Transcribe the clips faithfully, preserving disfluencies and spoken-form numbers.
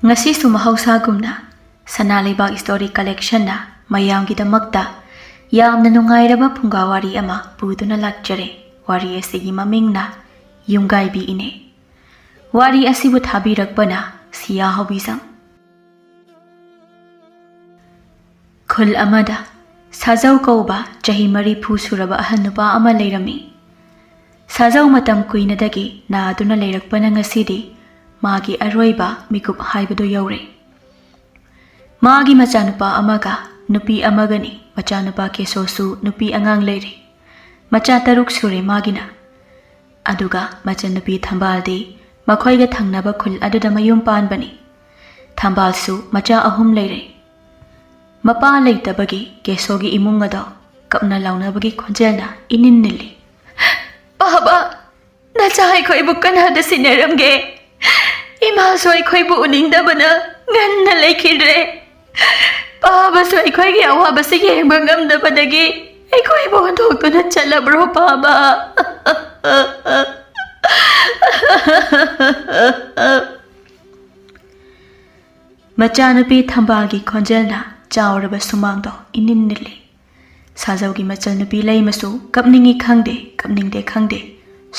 ꯉꯁꯤꯁꯨ ꯃꯍꯧꯁꯥꯒꯨꯝꯅ ꯁꯅꯥ ꯂꯩꯕꯥꯛ ꯁ꯭ꯇꯣꯔꯤ ꯀꯂꯦꯛꯁꯟꯅ ꯃꯌꯥꯝꯒꯤꯗꯃꯛꯇ ꯌꯥꯝꯅ ꯅꯨꯡꯉꯥꯏꯔꯕ ꯐꯨꯡꯒꯥ ꯋꯥꯔꯤ ꯑꯃ ꯄꯨꯗꯨꯅ ꯂꯥꯛꯆꯔꯦ꯫ ꯋꯥꯔꯤ ꯑꯁꯤꯒꯤ ꯃꯃꯤꯡꯅ ꯌꯨꯝꯒꯥꯏꯕꯤ ꯏꯅꯦ꯫ ꯋꯥꯔꯤ ꯑꯁꯤꯕꯨ ꯊꯥꯕꯤꯔꯛꯄꯅ ꯁꯤꯌꯥ ꯍꯥꯎꯕꯤꯖꯝ꯫ ꯈꯨꯜ ꯑꯃꯗ ꯁꯥꯖꯧ ꯀꯧꯕ ꯆꯍꯤ ꯃꯔꯤꯐꯨ ꯁꯨꯔꯕ ꯑꯍꯟ ꯅꯨꯄꯥ ꯑꯃ ꯂꯩꯔꯝꯃꯤ꯫ ꯁꯥꯖꯧ ꯃꯇꯝ ꯀꯨꯏꯅꯗꯒꯤ ꯅꯥꯗꯨꯅ ꯂꯩꯔꯛꯄꯅ ꯉꯁꯤꯗꯤ ꯃꯥꯒꯤ ꯑꯔꯣꯏꯕ ꯃꯤꯀꯨꯞ ꯍꯥꯏꯕꯗꯨ ꯌꯧꯔꯦ꯫ ꯃꯥꯒꯤ ꯃꯆꯥꯅꯨꯄꯥ ꯑꯃꯒ ꯅꯨꯄꯤ ꯑꯃꯒꯅꯤ꯫ ꯃꯆꯥꯅꯨꯄꯥ ꯀꯦꯁꯣꯁꯨ ꯅꯨꯄꯤ ꯑꯉꯥꯡ ꯂꯩꯔꯦ꯫ ꯃꯆꯥ ꯇꯔꯨꯛ ꯁꯨꯔꯦ ꯃꯥꯒꯤꯅ꯫ ꯑꯗꯨꯒ ꯃꯆꯟꯅꯨꯄꯤ ꯊꯝꯕꯥꯜꯗꯤ ꯃꯈꯣꯏꯒ ꯊꯪꯅꯕ ꯈꯨꯜ ꯑꯗꯨꯗ ꯃꯌꯨꯝ ꯄꯥꯟꯕꯅꯤ꯫ ꯊꯝꯕꯥꯜꯁꯨ ꯃꯆꯥ ꯑꯍꯨꯝ ꯂꯩꯔꯦ꯫ ꯃꯄꯥ ꯂꯩꯇꯕꯒꯤ ꯀꯦꯁꯣꯒꯤ ꯏꯃꯨꯡ ꯑꯗꯣ ꯀꯞꯅ ꯂꯥꯎꯅꯕꯒꯤ ꯈꯣꯟꯖꯦꯜꯅ ꯏꯅꯤꯟ ꯅꯤꯜꯂꯤ꯫ "ꯄꯥꯕ, ꯅꯆꯥ ꯑꯩꯈꯣꯏꯕꯨ ꯀꯅꯥꯗ ꯁꯤꯟꯅꯔꯝꯒꯦ? ꯏꯃꯥꯁꯨ ꯑꯩꯈꯣꯏꯕꯨ ꯎꯅꯤꯡꯗꯕꯅ ꯉꯟꯅ ꯂꯩꯈꯤꯗ꯭ꯔꯦ꯫ ꯄꯥꯕꯁꯨ ꯑꯩꯈꯣꯏꯒꯤ ꯑꯋꯥꯕꯁꯤ ꯌꯦꯡꯕ ꯉꯝꯗꯕꯗꯒꯤ ꯑꯩꯈꯣꯏꯕꯨ ꯍꯨꯟꯗꯣꯛꯇꯨꯅ ꯆꯠꯂꯕ꯭ꯔꯣ, ꯄꯥꯕ?" ꯃꯆꯥꯅꯨꯄꯤ ꯊꯝꯕꯥꯜꯒꯤ ꯈꯣꯟꯖꯦꯜꯅ ꯆꯥꯎꯔꯕ ꯁꯨꯃꯥꯡꯗꯣ ꯏꯅꯤꯟ ꯅꯤꯜꯂꯤ꯫ ꯁꯥꯖꯧꯒꯤ ꯃꯆꯜꯅꯨꯄꯤ ꯂꯩꯃꯁꯨ ꯀꯞꯅꯤꯡꯏ ꯈꯪꯗꯦ, ꯀꯞꯅꯤꯡꯗꯦ ꯈꯪꯗꯦ,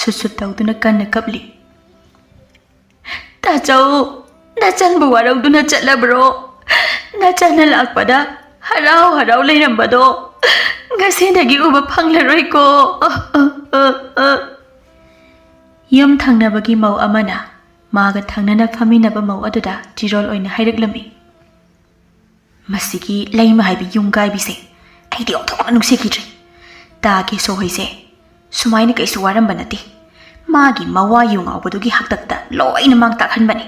ꯁꯨꯠ ꯁꯨꯠ ꯇꯧꯗꯨꯅ ꯀꯟꯅ ꯀꯞꯂꯤ꯫ "ꯇꯥꯆꯧ, ꯅꯆꯟꯕꯨ ꯋꯥꯔꯧꯗꯨꯅ ꯆꯠꯂꯕ꯭ꯔꯣ? ꯅꯆꯟꯅ ꯂꯥꯛꯄꯗ ꯍꯔꯥꯎ ꯍꯔꯥꯎ ꯂꯩꯔꯝꯕꯗꯣ ꯉꯁꯤꯗꯒꯤ ꯎꯕ ꯐꯪꯂꯔꯣꯏꯀꯣ?" ꯌꯨꯝ ꯊꯪꯅꯕꯒꯤ ꯃꯧ ꯑꯃꯅ ꯃꯥꯒ ꯊꯪꯅꯅ ꯐꯝꯃꯤꯟꯅꯕ ꯃꯧ ꯑꯗꯨꯗ ꯆꯤꯔꯣꯜ ꯑꯣꯏꯅ ꯍꯥꯏꯔꯛꯂꯝꯃꯤ꯫ "ꯃꯁꯤꯒꯤ ꯂꯩꯃ ꯍꯥꯏꯕꯤ ꯌꯨꯝ ꯀꯥꯏꯕꯤꯁꯦ ꯑꯩꯗꯤ ꯑꯣꯟꯊꯣꯛꯅ ꯅꯨꯡꯁꯤꯈꯤꯗ꯭ꯔꯦ꯫ ꯇꯥ ꯀꯦꯁꯣ ꯍꯣꯏꯁꯦ ꯁꯨꯃꯥꯏꯅ ꯀꯩꯁꯨ ꯋꯥꯔꯝꯕ ꯅꯠꯇꯦ꯫ ꯃꯥꯒꯤ ꯃꯋꯥ ꯌꯨ ꯉꯥꯎꯕꯗꯨꯒꯤ ꯍꯥꯛꯇꯛꯇ ꯂꯣꯏꯅ ꯃꯥꯡ ꯇꯥꯛꯍꯟꯕꯅꯤ꯫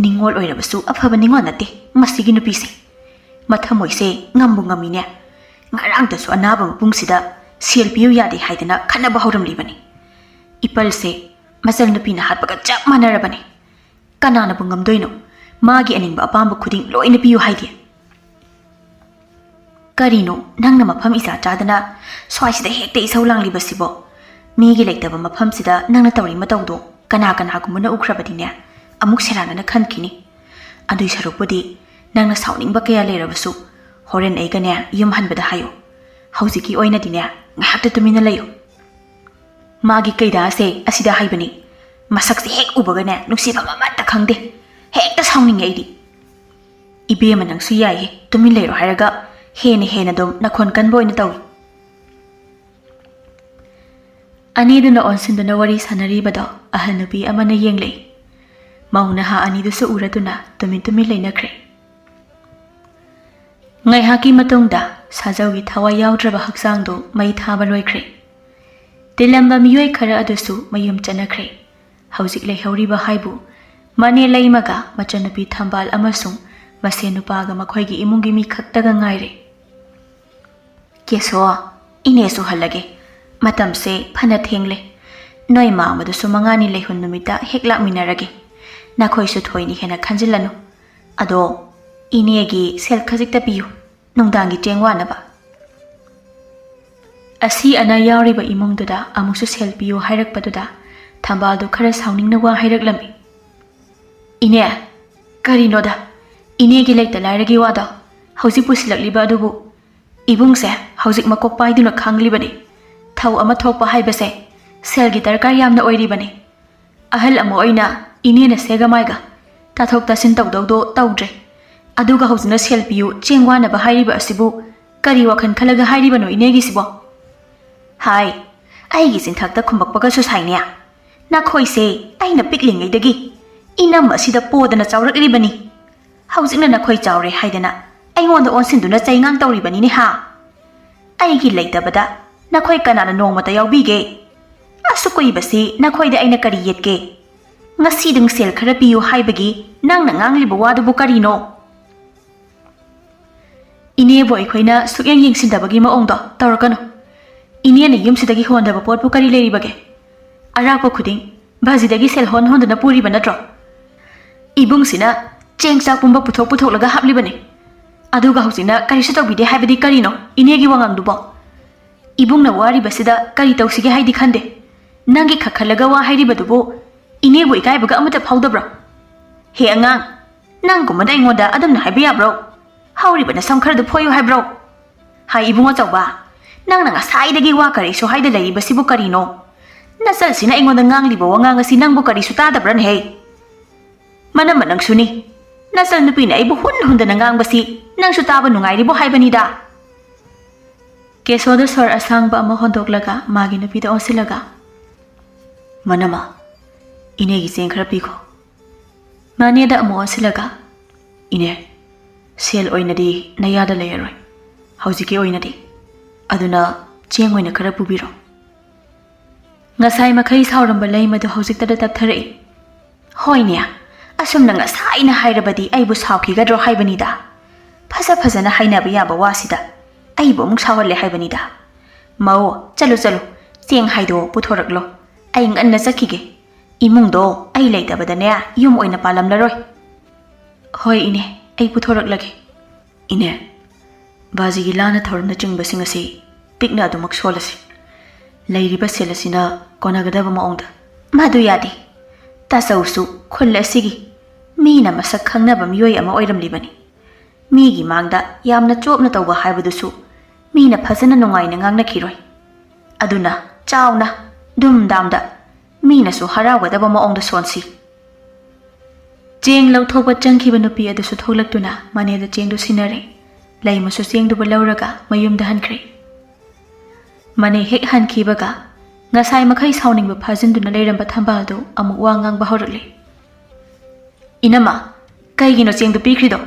ꯅꯤꯡꯉꯣꯜ ꯑꯣꯏꯔꯕꯁꯨ ꯑꯐꯕ ꯅꯤꯡꯉꯣꯜ ꯅꯠꯇꯦ ꯃꯁꯤꯒꯤ ꯅꯨꯄꯤꯁꯦ꯫ ꯃꯊꯃꯣꯏꯁꯦ ꯉꯝꯕꯨ ꯉꯝꯃꯤꯅꯦ꯫ ꯉꯔꯥꯡꯇꯁꯨ ꯑꯅꯥꯕ ꯃꯄꯨꯡꯁꯤꯗ ꯁꯦꯜ ꯄꯤꯌꯨ ꯌꯥꯗꯦ ꯍꯥꯏꯗꯅ ꯈꯠꯅꯕ ꯍꯧꯔꯝꯂꯤꯕꯅꯤ꯫ ꯏꯄꯜꯁꯦ ꯃꯆꯜ ꯅꯨꯄꯤꯅ ꯍꯥꯠꯄꯒ ꯆꯞ ꯃꯥꯟꯅꯔꯕꯅꯤ꯫ ꯀꯅꯥꯅꯕꯨ ꯉꯝꯗꯣꯏꯅꯣ? ꯃꯥꯒꯤ ꯑꯅꯤꯡꯕ ꯑꯄꯥꯝꯕ ꯈꯨꯗꯤꯡ ꯂꯣꯏꯅ ꯄꯤꯌꯨ ꯍꯥꯏꯗꯦ꯫ ꯀꯔꯤꯅꯣ ꯅꯪꯅ ꯃꯐꯝ ꯏꯆꯥ ꯆꯥꯗꯅ ꯁ꯭ꯋꯥꯏꯁꯤꯗ ꯍꯦꯛꯇ ꯏꯁꯧ ꯂꯥꯡꯂꯤꯕꯁꯤꯕꯣ? ꯃꯤꯒꯤ ꯂꯩꯇꯕ ꯃꯐꯝꯁꯤꯗ ꯅꯪꯅ ꯇꯧꯔꯤ ꯃꯇꯧꯗꯣ ꯀꯅꯥ ꯀꯅꯥꯒꯨꯝꯕꯅ ꯎꯈ꯭ꯔꯕꯗꯤꯅꯦ ꯑꯃꯨꯛ ꯁꯦꯔꯥꯟꯅꯅ ꯈꯟꯈꯤꯅꯤ꯫ ꯑꯗꯨꯏ ꯁꯔꯨꯛꯄꯨꯗꯤ ꯅꯪꯅ ꯁꯥꯎꯅꯤꯡꯕ ꯀꯌꯥ ꯂꯩꯔꯕꯁꯨ ꯍꯣꯔꯦꯟ ꯑꯩꯒꯅꯦ ꯌꯨꯝ ꯍꯟꯕꯗ ꯍꯥꯏꯌꯨ꯫ ꯍꯧꯖꯤꯛꯀꯤ ꯑꯣꯏꯅꯗꯤꯅꯦ ꯉꯥꯏꯍꯥꯛꯇ ꯇꯨꯃꯤꯟꯅ ꯂꯩꯌꯨ꯫ ꯃꯥꯒꯤ ꯀꯩꯗꯥꯁꯦ ꯑꯁꯤꯗ ꯍꯥꯏꯕꯅꯤ꯫ ꯃꯁꯛꯁꯦ ꯍꯦꯛ ꯎꯕꯒꯅꯦ ꯅꯨꯡꯁꯤꯐꯝ ꯑꯃꯠꯇ ꯈꯪꯗꯦ꯫ ꯍꯦꯛꯇ ꯁꯥꯎꯅꯤꯡꯉꯦ ꯑꯩꯗꯤ꯫ "ꯏꯕꯦꯝꯃ, ꯅꯪꯁꯨ ꯌꯥꯏꯍꯦ, ꯇꯨꯃꯤꯟ ꯂꯩꯔꯣ" ꯍꯥꯏꯔꯒ ꯍꯦꯟꯅ ꯍꯦꯟꯅ ꯑꯗꯨꯝ ꯅꯈꯣꯟ ꯀꯟꯕ ꯑꯣꯏꯅ ꯇꯧꯏ꯫ ꯑꯅꯤꯗꯨꯅ ꯑꯣꯟꯁꯤꯟꯗꯨꯅ ꯋꯥꯔꯤ ꯁꯥꯟꯅꯔꯤꯕꯗꯣ ꯑꯍꯜ ꯅꯨꯄꯤ ꯑꯃꯅ ꯌꯦꯡꯂꯛꯏ꯫ ꯃꯧ ꯅꯍꯥ ꯑꯅꯤꯗꯨꯁꯨ ꯎꯔꯗꯨꯅ ꯇꯨꯃꯤꯟ ꯇꯨꯃꯤꯟ ꯂꯩꯅꯈ꯭ꯔꯦ꯫ ꯉꯥꯏꯍꯥꯛꯀꯤ ꯃꯇꯨꯡꯗ ꯁꯥꯖꯧꯒꯤ ꯊꯋꯥꯏ ꯌꯥꯎꯗ꯭ꯔꯕ ꯍꯛꯆꯥꯡꯗꯨ ꯃꯩ ꯊꯥꯕ ꯂꯣꯏꯈ꯭ꯔꯦ꯫ ꯇꯤꯜꯂꯝꯕ ꯃꯤꯑꯣꯏ ꯈꯔ ꯑꯗꯨꯁꯨ ꯃꯌꯨꯝ ꯆꯠꯅꯈ꯭ꯔꯦ꯫ ꯍꯧꯖꯤꯛ ꯂꯩꯍꯧꯔꯤꯕ ꯍꯥꯏꯕꯨ ꯃꯅꯦ ꯂꯩꯃꯒ ꯃꯆꯟꯅꯨꯄꯤ ꯊꯝꯕꯥꯜ ꯑꯃꯁꯨꯡ ꯃꯁꯦꯟ ꯅꯨꯄꯥꯒ ꯃꯈꯣꯏꯒꯤ ꯏꯃꯨꯡꯒꯤ ꯃꯤ ꯈꯛꯇꯒ ꯉꯥꯏꯔꯦ꯫ "ꯀꯦꯁꯣ, ꯏꯅꯦꯁꯨ ꯍꯜꯂꯒꯦ꯫ ꯃꯇꯝꯁꯦ ꯐꯅ ꯊꯦꯡꯂꯦ꯫ ꯅꯣꯏ ꯃꯥꯃꯗꯨꯁꯨ ꯃꯉꯥꯅꯤ ꯂꯩꯍꯨꯟ ꯅꯨꯃꯤꯠꯇ ꯍꯦꯛ ꯂꯥꯛꯃꯤꯟꯅꯔꯒꯦ꯫ ꯅꯈꯣꯏꯁꯨ ꯊꯣꯏꯅ ꯍꯦꯟꯅ ꯈꯟꯖꯤꯜꯂꯅꯨ꯫ ꯑꯗꯣ ꯏꯅꯦꯒꯤ ꯁꯦꯜ ꯈꯖꯤꯛꯇ ꯄꯤꯌꯨ, ꯅꯨꯡꯗꯥꯡꯒꯤ ꯆꯦꯡ ꯋꯥꯅꯕ꯫" ꯑꯁꯤ ꯑꯅꯥ ꯌꯥꯎꯔꯤꯕ ꯏꯃꯨꯡꯗꯨꯗ ꯑꯃꯨꯛꯁꯨ ꯁꯦꯜ ꯄꯤꯌꯨ ꯍꯥꯏꯔꯛꯄꯗꯨꯗ ꯊꯝꯕꯥꯜꯗꯨ ꯈꯔ ꯁꯥꯎꯅꯤꯡꯅ ꯋꯥ ꯍꯥꯏꯔꯛꯂꯝꯃꯤ꯫ "ꯏꯅꯦ, ꯀꯔꯤꯅꯣꯗ, ꯏꯅꯦꯒꯤ ꯂꯩꯇ ꯂꯥꯏꯔꯒꯤ ꯋꯥꯗꯣ ꯍꯧꯖꯤꯛ ꯄꯨꯁꯤꯜꯂꯛꯂꯤꯕ ꯑꯗꯨꯕꯨ? ꯏꯕꯨꯡꯁꯦ ꯍꯧꯖꯤꯛ ꯃꯀꯣꯛ ꯄꯥꯏꯗꯨꯅ ꯈꯥꯡꯂꯤꯕꯅꯤ꯫ ꯊꯧ ꯑꯃ ꯊꯣꯛꯄ ꯍꯥꯏꯕꯁꯦ ꯁꯦꯜꯒꯤ ꯗꯔꯀꯥꯔ ꯌꯥꯝꯅ ꯑꯣꯏꯔꯤꯕꯅꯤ꯫ ꯑꯍꯜ ꯑꯃ ꯑꯣꯏꯅ ꯏꯅꯦꯅ ꯁꯦꯒ ꯃꯥꯏꯒ ꯇꯥꯊꯣꯛ ꯇꯥꯁꯤꯟ ꯇꯧꯗꯧꯗꯣ ꯇꯧꯗ꯭ꯔꯦ꯫ ꯑꯗꯨꯒ ꯍꯧꯖꯤꯛꯅ ꯁꯦꯜ ꯄꯤꯌꯨ, ꯆꯦꯡ ꯋꯥꯅꯕ ꯍꯥꯏꯔꯤꯕ ꯑꯁꯤꯕꯨ ꯀꯔꯤ ꯋꯥꯈꯜ ꯈꯜꯂꯒ ꯍꯥꯏꯔꯤꯕꯅꯣ ꯏꯅꯦꯒꯤꯁꯤꯕꯣ?" ꯍꯥꯏ, ꯑꯩꯒꯤ ꯆꯤꯟꯊꯛꯇ ꯈꯨꯝꯕꯛꯄꯒꯁꯨ ꯁꯥꯏꯅꯦ꯫ ꯅꯈꯣꯏꯁꯦ ꯑꯩꯅ ꯄꯤꯛꯂꯤꯉꯩꯗꯒꯤ ꯏꯅꯝ ꯑꯁꯤꯗ ꯄꯣꯗꯅ ꯆꯥꯎꯔꯛꯂꯤꯕꯅꯤ꯫ ꯍꯧꯖꯤꯛꯅ ꯅꯈꯣꯏ ꯆꯥꯎꯔꯦ ꯍꯥꯏꯗꯅ ꯑꯩꯉꯣꯟꯗ ꯑꯣꯟꯁꯤꯟꯗꯨꯅ ꯆꯩꯉꯥꯡ ꯇꯧꯔꯤꯕꯅꯤꯅꯦ ꯍꯥ? ꯑꯩꯒꯤ ꯂꯩꯇꯕꯗ ꯅꯈꯣꯏ ꯀꯅꯥꯅ ꯅꯣꯡꯃꯇ ꯌꯥꯎꯕꯤꯒꯦ? ꯑꯁꯨꯛ ꯀꯨꯏꯕꯁꯤ ꯅꯈꯣꯏꯗ ꯑꯩꯅ ꯀꯔꯤ ꯌꯦꯠꯀꯦ? ꯉꯁꯤꯗꯪ ꯁꯦꯜ ꯈꯔ ꯄꯤꯌꯨ ꯍꯥꯏꯕꯒꯤ ꯅꯪꯅ ꯉꯥꯡꯂꯤꯕ ꯋꯥꯗꯨꯕꯨ ꯀꯔꯤꯅꯣ? ꯏꯅꯦꯕꯨ ꯑꯩꯈꯣꯏꯅ ꯁꯨꯛꯌꯦꯡ ꯌꯦꯡꯁꯤꯟꯗꯕꯒꯤ ꯃꯑꯣꯡꯗꯣ ꯇꯧꯔꯛꯀꯅꯨ꯫ ꯏꯅꯦꯅ ꯌꯨꯝꯁꯤꯗꯒꯤ ꯍꯣꯟꯗꯕ ꯄꯣꯠꯄꯨ ꯀꯔꯤ ꯂꯩꯔꯤꯕꯒꯦ? ꯑꯔꯥꯛꯄ ꯈꯨꯗꯤꯡ ꯚꯥꯖꯤꯗꯒꯤ ꯁꯦꯜ ꯍꯣꯟ ꯍꯣꯟꯗꯨꯅ ꯄꯨꯔꯤꯕ ꯅꯠꯇ꯭ꯔꯣ? ꯏꯕꯨꯡꯁꯤꯅ ꯆꯦꯡ ꯆꯥꯛ ꯄꯨꯝꯕ ꯄꯨꯊꯣꯛ ꯄꯨꯊꯣꯛꯂꯒ ꯍꯥꯞꯂꯤꯕꯅꯤ꯫ ꯑꯗꯨꯒ ꯍꯧꯖꯤꯛꯅ ꯀꯔꯤꯁꯨ ꯇꯧꯕꯤꯗꯦ ꯍꯥꯏꯕꯗꯤ ꯀꯔꯤꯅꯣ? ꯏꯅꯦꯒꯤ ꯋꯥꯉꯥꯡꯗꯨꯕꯣ? ꯏꯕꯨꯡꯅ ꯋꯥꯔꯤꯕꯁꯤꯗ ꯀꯔꯤ ꯇꯧꯁꯤꯒꯦ ꯍꯥꯏꯗꯤ ꯈꯟꯗꯦ꯫ ꯅꯪꯒꯤ ꯈꯛ ꯈꯜꯂꯒ ꯋꯥ ꯍꯥꯏꯔꯤꯕꯗꯨꯕꯨ ꯏꯅꯦꯕꯨ ꯏꯀꯥꯏꯕꯒ ꯑꯃꯠꯇ ꯐꯥꯎꯗꯕ꯭ꯔꯣ? ꯍꯦ ꯑꯉꯥꯡ, ꯅꯪꯒꯨꯝꯕꯗ ꯑꯩꯉꯣꯟꯗ ꯑꯗꯨꯝꯅ ꯍꯥꯏꯕ ꯌꯥꯕ꯭ꯔꯣ? ꯍꯧꯔꯤꯕ ꯅꯁꯝ ꯈꯔꯗꯨ ꯐꯣꯏꯌꯨ ꯍꯥꯏꯕ꯭ꯔꯣ? ꯍꯥꯏ ꯏꯕꯨꯡ ꯑꯆꯧꯕ, ꯅꯪꯅ ꯉꯁꯥꯏꯗꯒꯤ ꯋꯥ ꯀꯔꯤꯁꯨ ꯍꯥꯏꯗ ꯂꯩꯔꯤꯕꯁꯤꯕꯨ ꯀꯔꯤꯅꯣ? ꯅꯆꯜꯁꯤꯅ ꯑꯩꯉꯣꯟꯗ ꯉꯥꯡꯂꯤꯕ ꯋꯥꯉꯥꯡ ꯑꯁꯤ ꯅꯪꯕꯨ ꯀꯔꯤꯁꯨ ꯇꯥꯗꯕ꯭ꯔꯅꯦꯍꯦ? ꯃꯅꯝꯃ ꯅꯪꯁꯨꯅꯤ꯫ ꯅꯆꯜ ꯅꯨꯄꯤꯅ ꯑꯩꯕꯨ ꯍꯨꯟ ꯍꯨꯟꯗꯅ ꯉꯥꯡꯕꯁꯤ ꯅꯪꯁꯨ ꯇꯥꯕ ꯅꯨꯡꯉꯥꯏꯔꯤꯕꯣ ꯍꯥꯏꯕꯅꯤꯗ꯫ ꯀꯦꯁꯣꯗ ꯁꯣꯔ ꯑꯁꯥꯡꯕ ꯑꯃ ꯍꯣꯟꯗꯣꯛꯂꯒ ꯃꯥꯒꯤ ꯅꯨꯄꯤꯗ ꯑꯣꯟꯁꯤꯜꯂꯒ, "ꯃꯅꯝꯃ, ꯏꯅꯦꯒꯤ ꯆꯦꯡ ꯈꯔ ꯄꯤꯈꯣ꯫" ꯃꯥꯅꯦꯗ ꯑꯃꯨꯛ ꯑꯣꯟꯁꯤꯜꯂꯒ, "ꯏꯅꯦ, ꯁꯦꯜ ꯑꯣꯏꯅꯗꯤ ꯅꯌꯥꯗ ꯂꯩꯔꯔꯣꯏ ꯍꯧꯖꯤꯛꯀꯤ ꯑꯣꯏꯅꯗꯤ, ꯑꯗꯨꯅ ꯆꯦꯡ ꯑꯣꯏꯅ ꯈꯔ ꯄꯨꯕꯤꯔꯣ꯫" ꯉꯁꯥꯏ ꯃꯈꯩ ꯁꯥꯎꯔꯝꯕ ꯂꯩꯃꯗꯨ ꯍꯧꯖꯤꯛꯇꯗ ꯇꯞꯊꯔꯛꯏ꯫ "ꯍꯣꯏꯅꯦ, ꯑꯁꯨꯝꯅ ꯉꯁꯥꯏꯅ ꯍꯥꯏꯔꯕꯗꯤ ꯑꯩꯕꯨ ꯁꯥꯎꯈꯤꯒꯗ꯭ꯔꯣ ꯍꯥꯏꯕꯅꯤꯗ꯫ ꯐꯖ ꯐꯖꯅ ꯍꯥꯏꯅꯕ ꯌꯥꯕ ꯋꯥꯁꯤꯗ ꯑꯩꯕꯨ ꯑꯃꯨꯛ ꯁꯥꯎꯍꯜꯂꯦ ꯍꯥꯏꯕꯅꯤꯗ꯫ ꯃꯧ, ꯆꯠꯂꯨ ꯆꯠꯂꯨ, ꯆꯦꯡ ꯍꯥꯏꯗꯣ ꯄꯨꯊꯣꯔꯛꯂꯣ꯫ ꯑꯩ ꯉꯟꯅ ꯆꯠꯈꯤꯒꯦ꯫ ꯏꯃꯨꯡꯗꯣ ꯑꯩ ꯂꯩꯇꯕꯗꯅꯦ ꯌꯨꯝ ꯑꯣꯏꯅ ꯄꯥꯜꯂꯝꯂꯔꯣꯏ꯫" "ꯍꯣꯏ ꯏꯅꯦ, ꯑꯩ ꯄꯨꯊꯣꯔꯛꯂꯒꯦ꯫" "ꯏꯅꯦ, ꯕꯥꯖꯤꯒꯤ ꯂꯥꯟꯅ ꯊꯧꯔꯝꯅꯆꯤꯡꯕꯁꯤꯡ ꯑꯁꯤ ꯄꯤꯛꯅ ꯑꯗꯨꯃꯛ ꯁꯣꯜꯂꯁꯤ꯫ ꯂꯩꯔꯤꯕ ꯁꯦꯜ ꯑꯁꯤꯅ ꯀꯣꯟꯅꯒꯗꯕ ꯃꯑꯣꯡꯗ꯫" "ꯃꯗꯨ ꯌꯥꯗꯦ꯫ ꯇꯥꯆꯧꯁꯨ ꯈꯨꯜ ꯑꯁꯤꯒꯤ ꯃꯤꯅ ꯃꯁꯛ ꯈꯪꯅꯕ ꯃꯤꯑꯣꯏ ꯑꯃ ꯑꯣꯏꯔꯝꯂꯤꯕꯅꯤ꯫ ꯃꯤꯒꯤ ꯃꯥꯡꯗ ꯌꯥꯝꯅ ꯆꯣꯞꯅ ꯇꯧꯕ ꯍꯥꯏꯕꯗꯨꯁꯨ ꯃꯤꯅ ꯐꯖꯅ ꯅꯨꯡꯉꯥꯏꯅ ꯉꯥꯡꯅꯈꯤꯔꯣꯏ꯫ ꯑꯗꯨꯅ ꯆꯥꯎꯅ, ꯗꯨꯝꯗꯥꯝꯗ, ꯃꯤꯅꯁꯨ ꯍꯔꯥꯎꯒꯗꯕ ꯃꯑꯣꯡꯗ ꯁꯣꯟꯁꯤ꯫" ꯆꯦꯡ ꯂꯧꯊꯣꯛꯄ ꯆꯪꯈꯤꯕ ꯅꯨꯄꯤ ꯑꯗꯨꯁꯨ ꯊꯣꯛꯂꯛꯇꯨꯅ ꯃꯅꯦꯗ ꯆꯦꯡꯗꯨ ꯁꯤꯟꯅꯔꯦ꯫ ꯂꯩꯃꯁꯨ ꯆꯦꯡꯗꯨꯕꯨ ꯂꯧꯔꯒ ꯃꯌꯨꯝꯗ ꯍꯟꯈ꯭ꯔꯦ꯫ ꯃꯅꯦ ꯍꯦꯛ ꯍꯟꯈꯤꯕꯒ ꯉꯁꯥꯏ ꯃꯈꯩ ꯁꯥꯎꯅꯤꯡꯕ ꯐꯥꯖꯤꯟꯗꯨꯅ ꯂꯩꯔꯝꯕ ꯊꯝꯕꯥꯜꯗꯨ ꯑꯃꯨꯛ ꯋꯥ ꯉꯥꯡꯕ ꯍꯧꯔꯛꯂꯦ꯫ "ꯏꯅꯝꯃ, ꯀꯩꯒꯤꯅꯣ ꯆꯦꯡꯗꯨ ꯄꯤꯈ꯭ꯔꯤꯗꯣ?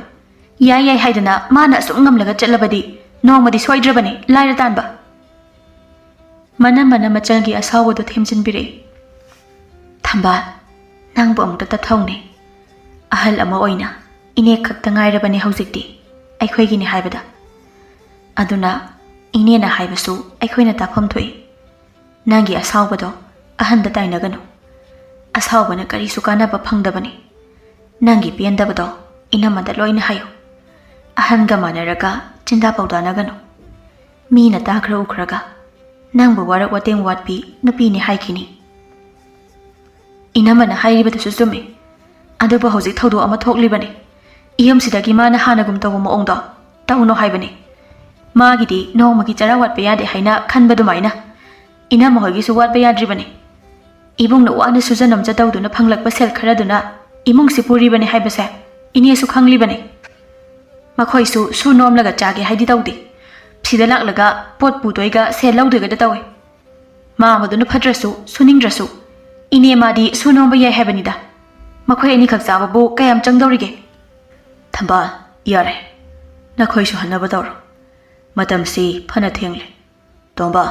ꯌꯥꯏ ꯌꯥꯏ ꯍꯥꯏꯗꯅ ꯃꯥꯅ ꯑꯁꯨꯛ ꯉꯝꯂꯒ ꯆꯠꯂꯕꯗꯤ ꯅꯣꯡꯃꯗꯤ ꯁꯣꯏꯗ꯭ꯔꯕꯅꯤ ꯂꯥꯏꯔ ꯇꯥꯟꯕ꯫" ꯃꯅꯝꯃꯅ ꯃꯆꯜꯒꯤ ꯑꯁꯥꯎꯕꯗꯨ ꯊꯦꯝꯖꯤꯟꯕꯤꯔꯛꯏ꯫ "ꯊꯝꯕꯥꯜ, ꯅꯪꯕꯨ ꯑꯃꯨꯛꯇ ꯇꯞꯊꯧꯅꯦ꯫ ꯑꯍꯜ ꯑꯃ ꯑꯣꯏꯅ ꯏꯅꯦ ꯈꯛꯇ ꯉꯥꯏꯔꯕꯅꯤ ꯍꯧꯖꯤꯛꯇꯤ ꯑꯩꯈꯣꯏꯒꯤꯅꯤ ꯍꯥꯏꯕꯗ꯫ ꯑꯗꯨꯅ ꯏꯅꯦꯅ ꯍꯥꯏꯕꯁꯨ ꯑꯩꯈꯣꯏꯅ ꯇꯥꯐꯝ ꯊꯣꯛꯏ꯫ ꯅꯪꯒꯤ ꯑꯁꯥꯎꯕꯗꯣ ꯑꯍꯟꯗ ꯇꯥꯏꯅꯒꯅꯨ꯫ ꯑꯁꯥꯎꯕꯅ ꯀꯔꯤꯁꯨ ꯀꯥꯟꯅꯕ ꯐꯪꯗꯕꯅꯤ꯫ ꯅꯪꯒꯤ ꯄꯦꯟꯗꯕꯗꯣ ꯏꯅꯝꯃꯗ ꯂꯣꯏꯅ ꯍꯥꯏꯌꯨ꯫ ꯑꯍꯟꯒ ꯃꯥꯟꯅꯔꯒ ꯆꯤꯟꯗꯥ ꯄꯥꯎꯗꯥꯅꯒꯅꯨ꯫ ꯃꯤꯅ ꯇꯥꯈ꯭ꯔ ꯎꯈ꯭ꯔꯒ ꯅꯪꯕꯨ ꯋꯥꯔꯛ ꯋꯥꯇꯦꯡ ꯋꯥꯠꯄꯤ ꯅꯨꯄꯤꯅꯤ ꯍꯥꯏꯈꯤꯅꯤ꯫" "ꯏꯅꯝꯃꯅ ꯍꯥꯏꯔꯤꯕꯗꯨꯁꯨ ꯆꯨꯝꯃꯤ꯫ ꯑꯗꯨꯕꯨ ꯍꯧꯖꯤꯛ ꯊꯧꯗꯣꯛ ꯑꯃ ꯊꯣꯛꯂꯤꯕꯅꯤ꯫ ꯌꯨꯝꯁꯤꯗꯒꯤ ꯃꯥꯅ ꯍꯥꯟꯅꯒꯨꯝ ꯇꯧꯕ ꯃꯑꯣꯡꯗꯣ ꯇꯧꯅꯣ ꯍꯥꯏꯕꯅꯤ꯫ ꯃꯥꯒꯤꯗꯤ ꯅꯣꯡꯃꯒꯤ ꯆꯔꯥ ꯋꯥꯠꯄ ꯌꯥꯗꯦ ꯍꯥꯏꯅ ꯈꯟꯕ ꯑꯗꯨꯃꯥꯏꯅ ꯏꯅꯝꯃ ꯍꯣꯏꯒꯤꯁꯨ ꯋꯥꯠꯄ ꯌꯥꯗ꯭ꯔꯤꯕꯅꯤ꯫ ꯏꯕꯨꯡꯅ ꯋꯥꯅ ꯁꯨꯖ ꯅꯣꯝꯖ ꯇꯧꯗꯨꯅ ꯐꯪꯂꯛꯄ ꯁꯦꯜ ꯈꯔꯗꯨꯅ ꯏꯃꯨꯡꯁꯤ ꯄꯨꯔꯤꯕꯅꯤ ꯍꯥꯏꯕꯁꯦ ꯏꯅꯦꯁꯨ ꯈꯪꯂꯤꯕꯅꯤ꯫ ꯃꯈꯣꯏꯁꯨ ꯁꯨ ꯅꯣꯝꯂꯒ ꯆꯥꯒꯦ ꯍꯥꯏꯗꯤ ꯇꯧꯗꯦ꯫ ꯁꯤꯗ ꯂꯥꯛꯂꯒ ꯄꯣꯠ ꯄꯨꯗꯣꯏꯒ ꯁꯦꯜ ꯂꯧꯗꯣꯏꯒꯗ ꯇꯧꯏ꯫ ꯃꯥ ꯃꯗꯨꯅ ꯐꯠꯇ꯭ꯔꯁꯨ ꯁꯨꯅꯤꯡꯗ꯭ꯔꯁꯨ ꯏꯅꯦ ꯃꯥꯗꯤ ꯁꯨ ꯅꯣꯝꯕ ꯌꯥꯏ ꯍꯥꯏꯕꯅꯤꯗ꯫ ꯃꯈꯣꯏ ꯑꯅꯤꯈꯛ ꯆꯥꯕꯕꯨ ꯀꯌꯥꯝ ꯆꯪꯗꯧꯔꯤꯒꯦ? ꯊꯝꯕꯥꯜ, ꯌꯥꯔꯦ꯫ ꯅꯈꯣꯏꯁꯨ ꯍꯟꯅꯕ ꯇꯧꯔꯣ꯫ ꯃꯇꯝꯁꯤ ꯐꯅ ꯊꯦꯡꯂꯦ꯫ ꯇꯣꯝꯕ,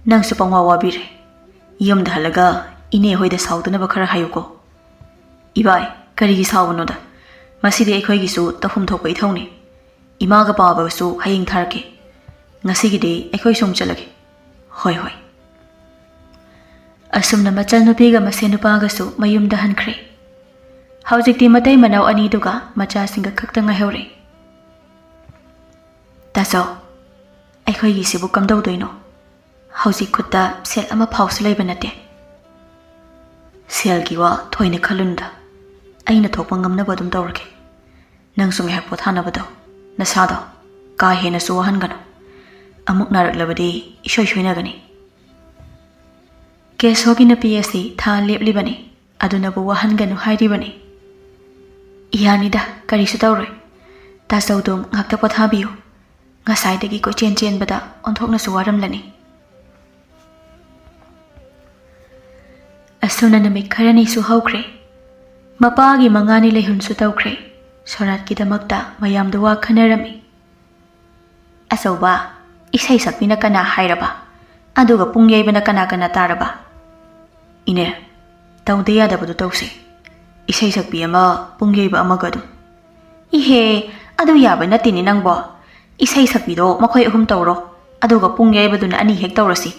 ꯅꯪꯁꯨ ꯄꯪꯋꯥ ꯋꯥꯕꯤꯔꯦ꯫ ꯌꯨꯝꯗ ꯍꯜꯂꯒ ꯏꯅꯦ ꯍꯣꯏꯗ ꯁꯥꯎꯗꯅꯕ ꯈꯔ ꯍꯥꯏꯌꯨꯀꯣ꯫ ꯏꯕꯥꯏ, ꯀꯔꯤꯒꯤ ꯁꯥꯎꯕꯅꯣꯗ? ꯃꯁꯤꯗꯤ ꯑꯩꯈꯣꯏꯒꯤꯁꯨ ꯇꯧꯐꯝ ꯊꯣꯛꯄ ꯏꯊꯧꯅꯤ꯫ ꯏꯃꯥꯒ ꯄꯥꯕꯒꯁꯨ ꯍꯌꯦꯡ ꯊꯥꯔꯛꯀꯦ꯫ ꯉꯁꯤꯒꯤꯗꯤ ꯑꯩꯈꯣꯏ ꯁꯨꯝ ꯆꯠꯂꯒꯦ꯫ ꯍꯣꯏ, ꯍꯣꯏ꯫ ꯑꯁꯨꯝꯅ ꯃꯆꯟꯅꯨꯄꯤꯒ ꯃꯁꯦꯟ ꯅꯨꯄꯥꯒꯁꯨ ꯃꯌꯨꯝꯗ ꯍꯟꯈ꯭ꯔꯦ꯫ ꯍꯧꯖꯤꯛꯇꯤ ꯃꯇꯩ ꯃꯅꯥꯎ ꯑꯅꯤꯗꯨꯒ ꯃꯆꯥꯁꯤꯡꯒ ꯈꯛꯇ ꯉꯥꯏꯍꯧꯔꯦ꯫ ꯇꯥꯆꯧ, ꯑꯩꯈꯣꯏꯒꯤꯁꯤꯕꯨ ꯀꯝꯗꯧꯗꯣꯏꯅꯣ? ꯍꯧꯖꯤꯛ ꯈꯨꯠꯇ ꯁꯦꯜ ꯑꯃ ꯐꯥꯎꯁꯨ ꯂꯩꯕ ꯅꯠꯇꯦ꯫ ꯁꯦꯜꯒꯤ ꯋꯥ ꯊꯣꯏꯅ ꯈꯜꯂꯨꯅꯨꯗ꯫ ꯑꯩꯅ ꯊꯣꯛꯄ ꯉꯝꯅꯕ ꯑꯗꯨꯝ ꯇꯧꯔꯒꯦ꯫ ꯅꯪꯁꯨ ꯉꯥꯏꯍꯥꯛ ꯄꯣꯊꯥꯅꯕꯗꯣ, ꯅꯁꯥꯗꯣ ꯀꯥ ꯍꯦꯟꯅꯁꯨ ꯋꯥꯍꯟꯒꯅꯨ꯫ ꯑꯃꯨꯛ ꯅꯥꯔꯛꯂꯕꯗꯤ ꯏꯁꯣꯏ ꯁꯣꯏꯅꯒꯅꯤ꯫ ꯀꯦꯁꯣꯒꯤ ꯅꯨꯄꯤ ꯑꯁꯤ ꯊꯥ ꯂꯦꯞꯂꯤꯕꯅꯤ, ꯑꯗꯨꯅꯕꯨ ꯋꯥꯍꯟꯒꯅꯨ ꯍꯥꯏꯔꯤꯕꯅꯤ꯫ ꯌꯥꯅꯤꯗ, ꯀꯔꯤꯁꯨ ꯇꯧꯔꯣꯏ꯫ ꯇꯥꯆꯧꯗꯣ ꯉꯥꯛꯇ ꯄꯣꯊꯥꯕꯤꯌꯨ꯫ ꯉꯁꯥꯏꯗꯒꯤ ꯀꯣꯏꯆꯦꯟ ꯆꯦꯟꯕꯗ ꯑꯣꯟꯊꯣꯛꯅꯁꯨ ꯋꯥꯔꯝꯂꯅꯤ꯫ ꯑꯁꯨꯝꯅ ꯅꯨꯃꯤꯠ ꯈꯔꯅꯤꯁꯨ ꯍꯧꯈ꯭ꯔꯦ꯫ ꯃꯄꯥꯒꯤ ꯃꯉꯥꯅꯤ ꯂꯩꯍꯨꯟꯁꯨ ꯇꯧꯈ꯭ꯔꯦ꯫ ꯁꯣꯔꯥꯠꯀꯤꯗꯃꯛꯇ ꯃꯌꯥꯝꯗꯨ ꯋꯥ ꯈꯟꯅꯔꯝꯃꯤ꯫ ꯑꯆꯧꯕ, ꯏꯁꯩ ꯁꯛꯄꯤꯅ ꯀꯅꯥ ꯍꯥꯏꯔꯕ? ꯑꯗꯨꯒ ꯄꯨꯡ ꯌꯩꯕꯅ ꯀꯅꯥ ꯀꯅꯥ ꯇꯥꯔꯕ? ꯏꯅꯦ, ꯇꯧꯗ ꯌꯥꯗꯕꯗꯨ ꯇꯧꯁꯦ꯫ ꯏꯁꯩ ꯁꯛꯄꯤ ꯑꯃ, ꯄꯨꯡ ꯌꯩꯕ ꯑꯃꯒ ꯑꯗꯨꯝ꯫ ꯏꯍꯦ, ꯑꯗꯨ ꯌꯥꯕ ꯅꯠꯇꯦꯅꯦ ꯅꯪꯕꯣ꯫ ꯏꯁꯩ ꯁꯛꯄꯤꯗꯣ ꯃꯈꯣꯏ ꯑꯍꯨꯝ ꯇꯧꯔꯣ, ꯑꯗꯨꯒ ꯄꯨꯡ ꯌꯩꯕꯗꯨꯅ ꯑꯅꯤ ꯍꯦꯛ ꯇꯧꯔꯁꯤ꯫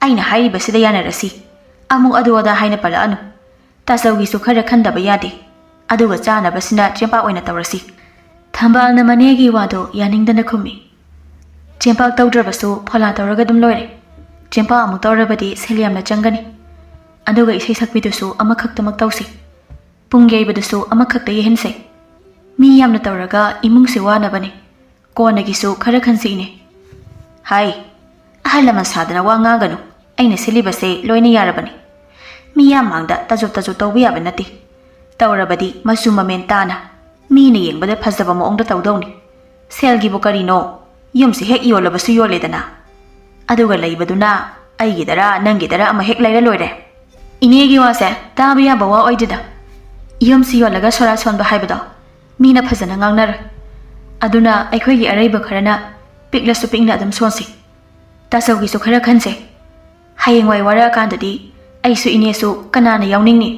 ꯑꯩꯅ ꯍꯥꯏꯔꯤꯕꯁꯤꯗ ꯌꯥꯅꯔꯁꯤ꯫ ꯑꯃꯨꯛ ꯑꯗꯨ ꯑꯗꯥ ꯍꯥꯏꯅ ꯄꯜꯂꯛꯑꯅꯨ꯫ ꯇꯥꯆꯧꯒꯤꯁꯨ ꯈꯔ ꯈꯟꯗꯕ ꯌꯥꯗꯦ꯫ ꯑꯗꯨꯒ ꯆꯥꯅꯕꯁꯤꯅ ꯆꯦꯡꯄꯥꯛ ꯑꯣꯏꯅ ꯇꯧꯔꯁꯤ꯫ ꯊꯝꯕꯥꯜꯅ ꯃꯅꯦꯒꯤ ꯋꯥꯗꯣ ꯌꯥꯅꯤꯡꯗꯅ ꯈꯨꯝꯃꯤ꯫ ꯆꯦꯡꯄꯥꯛ ꯇꯧꯗ꯭ꯔꯕꯁꯨ ꯐꯣꯂꯥ ꯇꯧꯔꯒ ꯑꯗꯨꯝ ꯂꯣꯏꯔꯦ꯫ ꯆꯦꯡꯄꯥꯛ ꯑꯃꯨꯛ ꯇꯧꯔꯕꯗꯤ ꯁꯦꯜ ꯌꯥꯝꯅ ꯆꯪꯒꯅꯤ꯫ ꯑꯗꯨꯒ ꯏꯁꯩ ꯁꯛꯄꯤꯗꯨꯁꯨ ꯑꯃꯈꯛꯇꯃꯛ ꯇꯧꯁꯤ꯫ ꯄꯨꯡ ꯌꯩꯕꯗꯨꯁꯨ ꯑꯃꯈꯛꯇ ꯌꯩꯍꯟꯁꯦ꯫ ꯃꯤ ꯌꯥꯝꯅ ꯇꯧꯔꯒ ꯏꯃꯨꯡꯁꯦ ꯋꯥꯅꯕꯅꯦ꯫ ꯀꯣꯟꯅꯒꯤꯁꯨ ꯈꯔ ꯈꯟꯁꯤ ꯏꯅꯦ꯫ ꯍꯥꯏ, ꯑꯍꯜ ꯂꯃꯟ ꯁꯥꯗꯅ ꯋꯥ ꯉꯥꯡꯒꯅꯨ꯫ ꯑꯩꯅ ꯁꯤꯜꯂꯤꯕꯁꯦ ꯂꯣꯏꯅ ꯌꯥꯔꯕꯅꯤ꯫ ꯃꯤ ꯌꯥꯝ ꯃꯥꯡꯗ ꯇꯖꯨꯞ ꯇꯖꯨꯞ ꯇꯧꯕ ꯌꯥꯕ ꯅꯠꯇꯦ꯫ ꯇꯧꯔꯕꯗꯤ ꯃꯆꯨ ꯃꯃꯦꯟ ꯇꯥꯅ, ꯃꯤꯅ ꯌꯦꯡꯕꯗ ꯐꯖꯕ ꯃꯑꯣꯡꯗ ꯇꯧꯗꯧꯅꯤ꯫ ꯁꯦꯜꯒꯤꯕꯨ ꯀꯔꯤꯅꯣ? ꯌꯨꯝꯁꯤ ꯍꯦꯛ ꯌꯣꯜꯂꯕꯁꯨ ꯌꯣꯜꯂꯦꯗꯅ꯫ ꯑꯗꯨꯒ ꯂꯩꯕꯗꯨꯅ ꯑꯩꯒꯤꯗꯔꯥ ꯅꯪꯒꯤꯗꯔꯥ ꯑꯃ ꯍꯦꯛ ꯂꯩꯔ ꯂꯣꯏꯔꯦ꯫ ꯏꯅꯦꯒꯤ ꯋꯥꯁꯦ ꯇꯥꯕ ꯌꯥꯕ ꯋꯥ ꯑꯣꯏꯗꯦꯗ꯫ ꯌꯨꯝꯁꯤ ꯌꯣꯜꯂꯒ ꯁꯣꯔꯥ ꯁꯣꯟꯕ ꯍꯥꯏꯕꯗꯣ ꯃꯤꯅ ꯐꯖꯅ ꯉꯥꯡꯅꯔꯣꯏ꯫ ꯑꯗꯨꯅ ꯑꯩꯈꯣꯏꯒꯤ ꯑꯔꯩꯕ ꯈꯔꯅ ꯄꯤꯛꯂꯁꯨ ꯄꯤꯛꯅ ꯑꯗꯨꯝ ꯁꯣꯟꯁꯤ꯫ ꯇꯥꯆꯧꯒꯤꯁꯨ ꯈꯔ ꯈꯟꯁꯦ꯫ ꯍꯌꯦꯡꯋꯥꯏ ꯋꯥꯔꯛꯑꯀꯥꯟꯗꯗꯤ ꯑꯩꯁꯨ ꯏꯅꯦꯁꯨ ꯀꯅꯥꯅ ꯌꯥꯎꯅꯤꯡꯅꯤ?